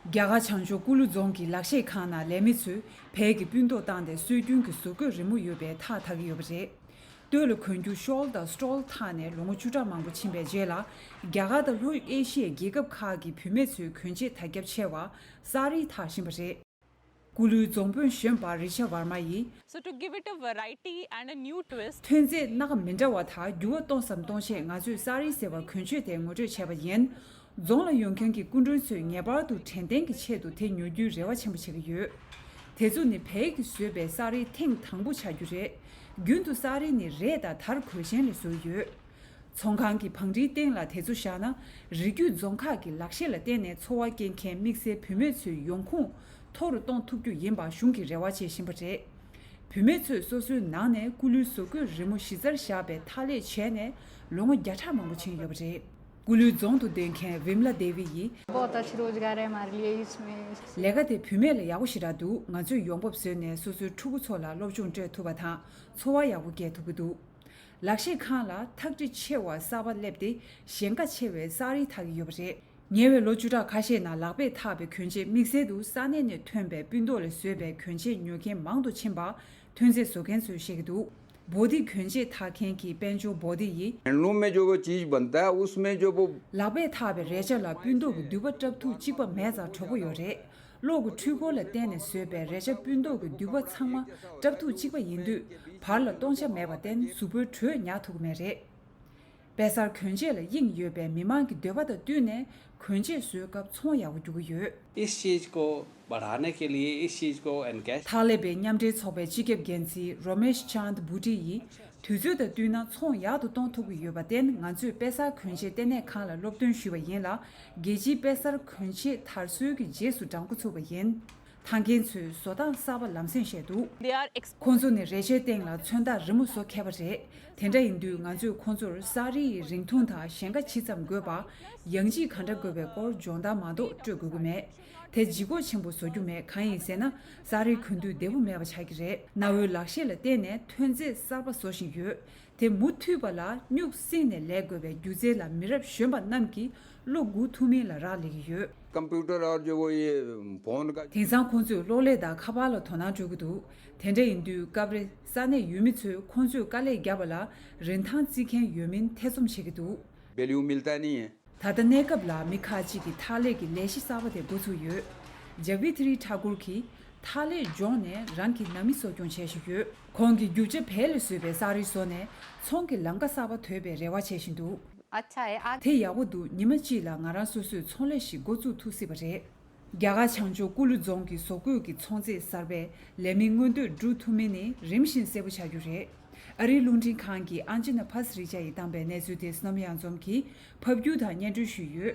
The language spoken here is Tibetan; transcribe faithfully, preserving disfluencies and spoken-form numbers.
རྒྱ་གར་བྱང་ཕྱོགས་ཀུ་ལུ་རྫོང་གི་ལག་ཤེས་ཁང་ནང་ལས་མི་ཚོས་བལ་གྱི་སྤུན་ཏོག་བཏང་སྟེ་སྲོལ་རྒྱུན་གྱི་བཟོ་བཀོད་རི་མོ་ཡོད་པའི་ཐག་འཐག་གི་ཡོད་པ་རེད། སྟོད་ལ་གོན་རྒྱུ་ཤོལ་དང་སྟོལ་འཐག་ནས་ལོ་ངོ་བཅུ་ཕྲག་མང་པོ་ཕྱིན་པའི་རྗེས་ལ། རྒྱ་གར་དང་ལྷོ་ཨེ་ཤི་ཡའི་རྒྱལ་ཁབ་ཁག་གི་བུད་མེད་ཚོས་གྱོན་ཆས་དར་ཁྱབ་ཆེ་བ་ས་རིས་འཐག་བཞིན་པ་རེད། ཀུ་ལུའི་རྫོང་དཔོན་གཞོན་པ་རི་ཆ་ཝར་མ་ཡིས། So to give it a variety and a new twist. ཐོན་རྫས་སྣ་ཁ་མི་འདྲ་བ་དང་འགྱུར་བ་གཏོང་བསམ་གཏོང་ཆེད་ང་ཚོས་ས་རིས་ཟེར་བ་གྱོན་ཆས་དེ་ངོ་སྤྲོད་བྱས་པ་ཡིན། རྫོང་ལ་ཡོང་མཁན་གྱི་སྐུ་མགྲོན་ཚོས་ངེས་པར་དུ་དྲན་རྟེན་གྱི་ཆེད་དུ་དེ་ཉོ་རྒྱུའི་རེ་བ་ཆེན་པོ་བྱེད་ཀྱི་ཡོད། དེ་ཚོ་ནི་བལ་གྱིས་བཟོས་པའི་ས་རིས་ཐེངས་དང་པོ་ཆགས་རྒྱུ་རེད། རྒྱུན་དུ་ས་རིས་ནི་རས་དང་དར་གོས་ཆེན་ལས་བཟོས་ཡོད། ཚོང་ཁང་གི་བང་སྒྲིག་སྟེང་ལ་དེ་ཚོ་བཞག་ན། རི་རྒྱུད་རྫོང་ཁག་གི་ལག་ཤེས་ལ་བརྟེན་ནས་འཚོ་བ་སྐྱེལ་མཁན་དམིགས་བསལ་བུད་མེད་ཚོའི་ཡོང་ཁུངས་མཐོ་རུ་གཏོང་ཐུབ་རྒྱུ་ཡིན་པ་གཞུང་གིས་རེ་བ་བྱེད་བཞིན་པ་རེད། བུད་མེད་ཚོས་སོ་སོའི་ནང་ནས་ཀུ་ལུའི་བཟོ་བཀོད་རི་མོ་གཞི་རྩར་བཞག་པའི་འཐག་ལས་བྱས་ནས་ལོ་ངོ་བརྒྱ་ཕྲག་མང་པོ་ཕྱིན་ཡོད་པ་རེད། ཀུ་ལུའི་རྫོང་དུ་སྡོད་མཁན་བིམ་ལ་དེ་བི་ཡིས། बहुत अच्छा रोजगार है हमारे लिए इसमें। ལས་ཀ་དེ་བུད་མེད་ལ་ཡག་པོ་ཞེ་དྲག་འདུག་ང་ཚོས་ཡོང་འབབ་བཟོས་ནས་སོ་སོའི་ཕྲུ་གུ་ཚོ་ལ་སློབ་སྦྱོང་སྤྲོད་ཐུབ་པ་དང་འཚོ་བ་ཡག་པོ་སྐྱེལ་ཐུབ་ཀྱི་འདུག་ལག་ཤེས་ཁང་ལ་ཐག་སྒྲིལ་ཆེ་བ་གསར་པ་སླེབས་ཏེ་ཞེང་ཁ་ཆེ་བའི་ས་རིས་འཐག་གི་ཡོད་པ་རེད། ཉེ་བའི་ལོ་བཅུ་ཕྲག་ཁ་ཤས་ནང་ལག་པས་འཐག་པའི་གྱོན་ཆས་དམིགས་བསལ་དུ་ས་གནས་ནས་ཐོན་པའི་སྤུན་ཏོག་ལས་བཟོས་པའི་གྱོན་ཆས་ཉོ་མཁན་མང་དུ་ཕྱིན་པ་ཐོན་རྫས་བཟོ་མཁན་ཚོས་བཤད་ཀྱི་འདུག་བོ་དྷི་གྱོན་ཆས་འཐག་མཁན་གྱི་དཔལ་འབྱོར་བོ་དྷི་ཡིས། हैंडलूम में जो वो चीज़ बनता है उसमें जो वो ལག་པས་འཐག་པའི་རས་ཆ་ལ་སྤུན་ཏོག་གི་མདུད་པ་བཀྲབ་ཐུབ་གཅིག་པ་མེད་ཙང་དྲོ་པོ་ཡོད་རེད། གློག་གི་འཕྲུལ་འཁོར་ལ་བརྟེན་ནས་བཟོས་པའི་རས་ཆ་སྤུན་ཏོག་གི་མདུད་པ་ཚང་མ་བཀྲབ་ཐུབ་གཅིག་པ་ཡིན་དུས་བར་ལ་སྟོང་ཆ་མེད་པར་བརྟེན་གཟུགས་པོའི་དྲོད་ཉར་ཐུབ་ཀྱི་མེད་རེད། དཔེ་གསར་གྱོན་ཆས་ལ་དབྱིངས་ཡོད་པའི་མི་མང་གི་འདོད་པ་དང་བསྟུན་ནས་གྱོན་ཆས་བཟོའི་སྐབས་ཚོང་ཡག་པོ་རྒྱུག་གི་ཡོད། इस चीज़ को बढ़ाने के लिए इस चीज़ को एनकैश ཐག་ལེ་བའི་མཉམ་འབྲེལ་ཚོགས་པའི་སྤྱི་ཁྱབ་འགན་འཛིན་རོ་མེཤ་ཅཱནད་བྷུ་ཏི་ཡིས། དུས་ཚོད་དང་བསྟུན་ན་ཚོང་ཡག་ཏུ་གཏོང་ཐུབ་ཀྱི་ཡོད་པར་བརྟེན་ང་ཚོས་དཔེ་གསར་གྱོན་ཆས་ལྟེ་གནས་ཁང་ལ་སློབ་སྟོན་ཞུས་པ་ཡིན་ལ། རྒྱལ་སྤྱིའི་དཔེ་གསར་གྱོན་ཆས་དར་སྲོལ་གྱི་རྗེས་སུ་འབྲང་འགོ་ཚུགས་པ་ཡིན། འཐག་མཁན་ཚོས་བཟོ་སྟངས་གསར་པ་ལམ་སེང་བཤད་འདུག They are ex- ཁོང་ཚོ་ནི་རས་ཆའི་སྟེང་ལ་མཚོན་རྟགས་རི་མོ་བཟོ་མཁས་པ་རེད། དེ་འདྲ་ཡིན་དུས་ང་ཚོས་ཁོང་ཚོར་ས་རིས་ཡི་རིང་ཐུང་དང་ཞེང་ཁ་ཇི་ཙམ་དགོས་པ། ཡང་ལྗིད་ག་འདྲ་དགོས་པའི་སྐོར་སྦྱོང་བརྡར་མ་གཏོགས་སྤྲོད་དགོས་ཀྱི་མེད། དེ་ལྗིད་ཁོག་ཆེན་པོ་བཟོ་རྒྱུ་མེད། གང་ཡིན་ཟེར་ན་ས་རིས་གོན་དུས་བདེ་པོ་མེད་པ་ཆགས་ཀྱི་རེད། གནའ་བོའི་ལག་ཤེས་ལ་བརྟེན་ནས་ཐོན་རྫས་གསར་པ་བཟོ་བཞིན་ཡོད། དེ་མུ་མཐུད་པ་ལ་སྨྱུག་བསྲིངས་ནས་ལས་དགོས་པའི་སྒྱུ་རྩལ་ལ་མི་རབས་གཞོན་པ་རྣམས་ཀྱིས་བློ་འགུག་ཐུབ་མིན་ལ་རག་ལས་ཀྱི་ཡོད། कंप्यूटर और जो वो ये फ़ोन का དེང་སང་ཁོང་ཚོས་གློག་ཀླད་དང་ཁ་པར་ལ་དོ་སྣང་སྤྲོད་ཀྱི་འདུག་དེ་འདྲ་ཡིན་དུས་སྐབས་རེ་ས་གནས་ཡུལ་མི་ཚོས་ཁོང་ཚོས་དཀའ་ལས་བརྒྱབ་པ་ལ་རིན་ཐང་བརྩི་མཁན་ཡོད་མིན་ཐེ་ཚོམ་བྱེད་ཀྱི་འདུག वैल्यू मिलता नहीं है। ད་ལྟ་གནས་སྐབས་ལ་མི་ཁག་ཅིག་གིས་འཐག་ལས་ཀྱི་ལས་གཞི་གསར་པ་དེ་འགོ་ཚུགས་ཡོད། ཇ་བི་ཐི་རི་ཐ་གུར་གྱིས་འཐག་ལས་སྦྱོང་ནས་རང་གི་ནང་མི་གསོ་སྐྱོང་བྱེད་བཞིན་ཡོད། ཁོང་གིས་རྒྱུ་ཆ་བལ་ལས་བཟོས་པའི་ས་རིས་བཟོས་ནས་ཚོང་གི་ལམ་ཁ་གསར་པ་དོད་པའི་རེ་བ་བྱེད་བཞིན་འདུག अच्छा है। आगे དེ་ཡག་པོ་འདུག་ཉི་མ་གཅིག་ལ་ང་རང་སོ་སོས་ཚོང་ལས་ཤིག་འགོ་བཙུགས་ཐུབ་སྲིད་པ་རེད། རྒྱ་གར་བྱང་ཕྱོགས་ཀུ་ལུ་རྫོང་གི་བཟོ་བཀོད་ཀྱི་ཚོང་རྫས་གསར་པས་ལས་མིའི་མངོན་འདོད་བསྒྲུབ་ཐུབ་མིན་ནི་རིམ་བཞིན་གསལ་པོ་ཆགས་རྒྱུ་རེད། ཨ་རིའི་རླུང་འཕྲིན་ཁང་གི་ཨན་ཅི་ན་ཕ་སི་རི་ཅ་ཡིས་བཏང་པའི་གནས་ཚུལ་དེ་བསོད་ནམས་གཡང་འཛོམས་ཀྱིས་ཕབ་སྒྱུར་དང་སྙན་སྒྲོན་ཞུས་ཡོད།